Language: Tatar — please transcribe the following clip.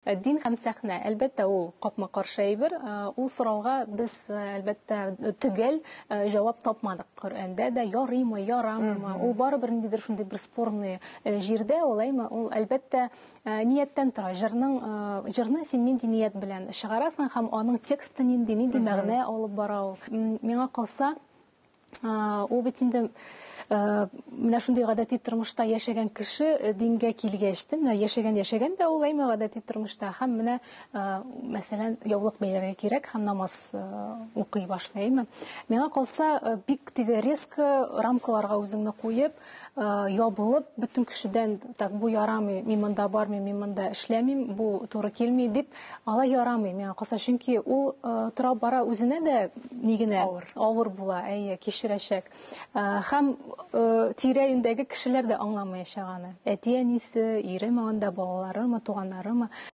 Дин һәм сәхнә, әлбәттә, ул капма-каршы әйбер. Ул сорауга без, әлбәттә, төгәл җавап тапмадык. Коръәндә дә ярыймы, ярамыймы? Ул барыбер ниндидер шундый бер спорный җирдә, ул әйме, ул, әлбәттә, нияттән тора. Җырның, җырны син нинди ният белән чыгарасың һәм аның тексты нинди, нинди мәгънә алып бара ул. Миңа калса, Ул бит инде менә шундый гадәти тормышта яшәгән кеше дингә килгәч тә, менә яшәгән яшәгән дә ул әйме гадәти тормышта һәм менә, мәсәлән, яулык бәйләргә кирәк һәм намаз укый башлый, әйме. Миңа калса, бик теге резко рамкаларга үзеңне куеп, ябылып, бөтен кешедән так бу ярамый, мин монда бармыйм, мин монда эшләмим, бу туры килми дип, алай ярамый миңа калса, чөнки ул тора бара үзенә дә ни генә авыр, авыр була, әйе, кичерәчәк. Һәм тирә-юньдәге кешеләр дә аңламаячак аны. Әти-әнисе, иреме анда, балаларымы, туганнарымы.